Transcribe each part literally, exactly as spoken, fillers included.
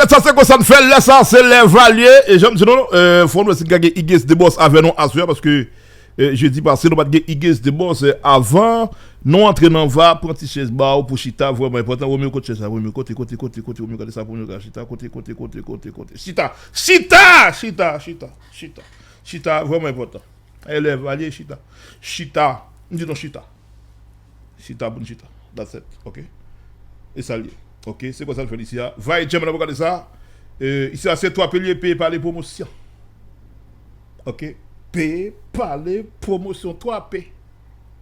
Sa se konsa n fè l, lè sa se lè valye. E jan m di nou, e, fò nou wè si n ka gen Igez de Boss avè nou aswè, paske, e, jedi pase nou pa t gen Igez de Boss, e, avan nou antre nan va, pran ti chèz ba w pou chita, vrèman enpòtan. Romeo, kote chèz la? Romeo, kote, kote, kote, kote, Romeo, gade sa, Romeo, gade chita, kote, kote, kote, kote, kote, chita, chita, chita, chita, chita, chita, vrèman enpòtan. Elèv, ale, chita. Chita. M di non, chita. Chita pou n chita. That's it. Ok? E sa l ye. Ok? Se konsa n fè l isi a. Vay, Djèm, n ap gade sa. E, isi a, se twa P l ye, P pale pwomosyon. Ok? P pale pwomosyon. Twa P.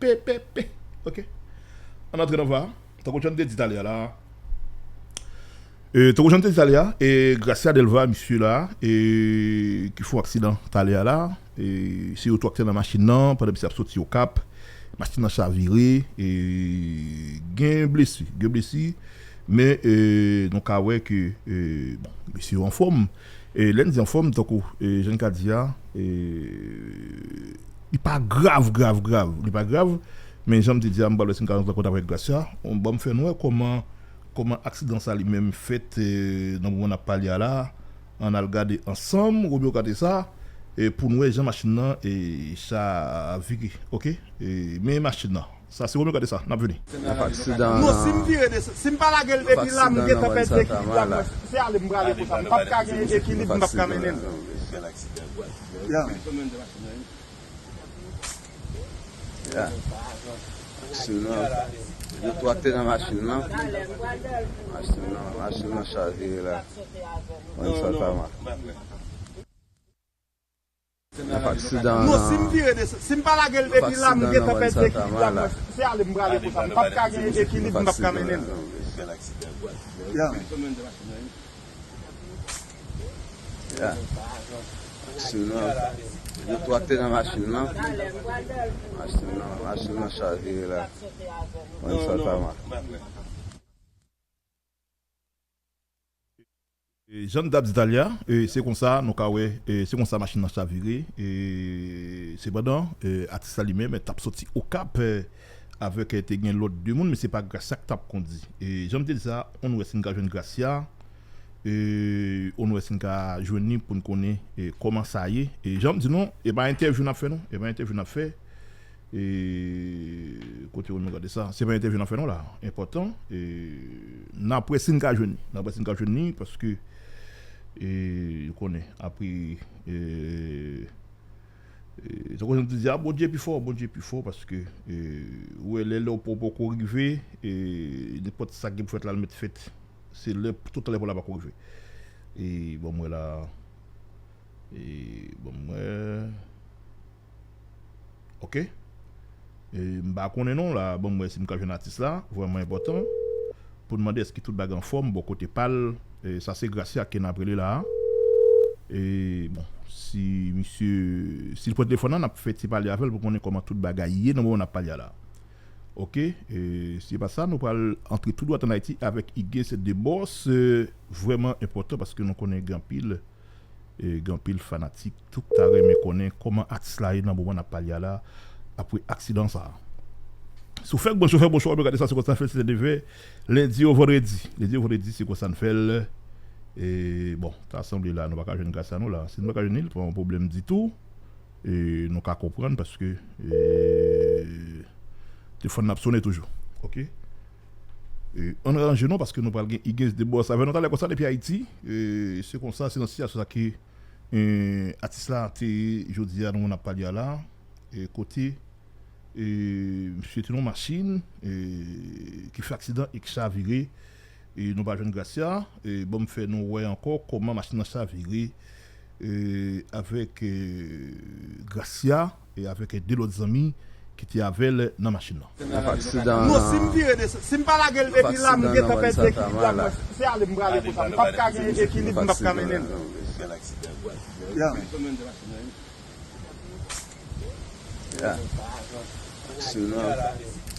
P, P, P. Ok? Ann antre nan va. Tankou John te di talè a la. E, tankou jan m te di talè a, e, Gracia Delva, misye la, e, ki fè yon aksidan talè a la, e, se yo tou ak te nan machin nan, pandan misye ap soti Okap, machin nan chavire, e, gen blesi, gen blesi, men, e, nou ka wè ke, e, bon, misye anfòm, e, lè n di anfòm, tankou, e, jan n ka di a, e, li pa grav, grav, grav, li pa grav, men jan m te di a, m pral wè si m ka rantre an kontak avèk Gracia, bon, ban m fè n wè kòman Kòman aksidan sa li menm fèt, e, nan moman n ap pale a la, ann al gade ansanm, Romeo gade sa, e, pou n wè jan machin nan, e, chavire, ok? E, men machin nan. Sa se Romeo gade sa, n ap vini. Nan aksidan. Non, si m vire de, si m pa lage l depi la, m gentan pèdi ekilib la, mwen, se ale m prale konsa. M p ap ka gen ekilib, m p ap ka mennen l. Ya. Ya. Machin nan, yo twa te nan machin nan. Machin nan, machin nan chavire la. Mwen sa ta mal. Nan aksidan nan. Non, si m vire de, si m pa lage l depi la, m gentan pèdi ekilib la, mwen, se ale m prale konsa. M p ap ka gen ekilib, m p ap ka mennen l. Ya. Ya. Machin nan, yo twa te nan machin nan. Machin nan, machin nan chavire la. Mwen sa ta mal. E, jan n t ap di talè a, e, se konsa nou ka wè, e, se konsa machin nan chavire, e, sepandan, e, atis la li menm t ap soti Okap, e, avèk, e, te gen lòt de moun, men se pa Gracia k t ap kondi. E, jan m te di sa, ann wè si n ka jwenn Gracia, e, ann wè si n ka jwenn li pou n konnen, e, kòman sa ye. E, jan m di nou, e pa entèvyou n ap fè non, e pa entèvyou n ap fè. E, kote w menm gade sa? Se pa entèvyou n ap fè non la. Enpòtan. E, n ap wè si n ka jwenn li. N ap wè si n ka jwenn li, paske, e, ou konnen, apre, e, e, tankou jan m te di a, Bondye pi fò, Bondye pi fò, paske, e, ou wè, lè, lè w poko rive, e, nenpòt sa ki gen pou fèt la, l mèt fèt. Se lè, tout lè pou la poko rive. E, bon, m wè la, e, bon, m wè, Ok. E, m pa konnen non la, ban m wè si m ka jwenn atis la, vrèman enpòtan. Pou n mande èske tout bagay anfòm bò kote pa l. E, sa se Gracia ke n ap rele la. E, bon, si misye, si l pran telefòn nan, n ap fè ti pale avè l pou konnen kòman tout bagay ye nan moman n ap pale a la. Ok, e, si se pa sa, nou pral antre tou dwat ann Ayiti avèk Igez de Boss, e, vrèman enpòtan paske nou konnen gen anpil E, gen anpil fanatik tou k ta renmen konnen kòman atis la ye nan moman n ap pale a la, apre aksidan sa a. Si w fèk branche, w fèk branche, w ap gade sa se konsa n fè l, se de vè, lendi o vandredi. Lendi o vandredi, se konsa n fè l. E, bon, ta sanble la, nou pa ka jwenn Gracia nou la. Si nou pa ka jwenn li, pa yon pwoblèm ditou. E, nou ka konprann paske, e, telefòn nan ap sonnen toujou. Ok? E, ann ranje nou paske nou pral gen Igez de Boss avè nou talè konsa depi Ayiti. E, se konsa, se nan sitiyasyon sa ke, e, atis la te ye jodi a, nou menm n ap pale a la. E, kote, e, misye te nan machin, e, ki fè aksidan e ki chavire. E, nou pa jwenn Gracia. E, ban m fè nou wè ankò kòman machin nan chavire. E, avèk, e, Gracia e avèk de lòt zanmi ki te avè l nan machin nan. Nan aksidan nan. Non, si m vire de, si m pa lage l depi la, m gentan pèdi ekilib la, mwen, se ale m prale konsa. M p ap ka gen ekilib, m p ap ka mennen l. Ya. Ya. Machin nan,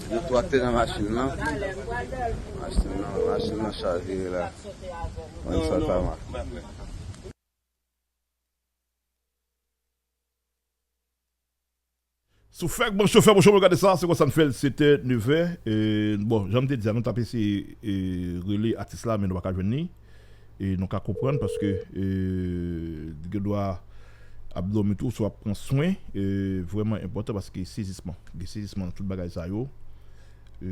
yo twa te nan machin nan. Machin nan, machin nan chavire la. Mwen sa ta mal. Si w fèk branche, w fèk branche, w gade sa, se konsa n fè l, sèt è, nèf è. E, bon, jan m te di a, nou t ap eseye, e, rele atis la, men nou pa ka jwenn li. E nou ka konprann paske e, li gen dwa ap dòmi tou, swa ap pran swen, e, vrèman enpòtan paske sezisman, gen sezisman nan tout bagay sa yo. E,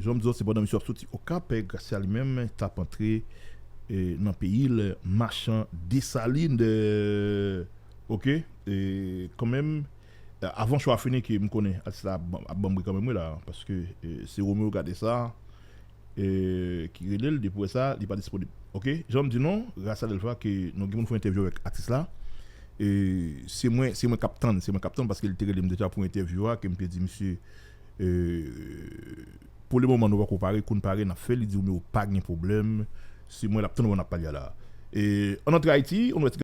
jan m di w, se pandan misye ap soti Okap, e, Gracia li menm t ap antre e, nan peyi l, machan Desalin, e, oke, e, kanmenm, e, avan show a fini ke m konnen atis la ap ban- ap ban m bri kanmenm wi la, paske e, se Romeo gade sa, e, ki rele l, depi w wè sa, li pa disponib. Oke, jan m di nou, Gracia Delva, ke nou gen moun fè entèvyou avèk atis la, e, se mwen, se mwen k ap tann, se mwen k ap tann, paske li te rele m deja pou entèvyou a, ke m te di misye, e, pou le moman nou pako pare, kou n pare, n ap fè, li di w, men ou pa gen pwoblèm, se mwen l ap tann, w ap pale a la. E, ann antre Ayiti, on wè ti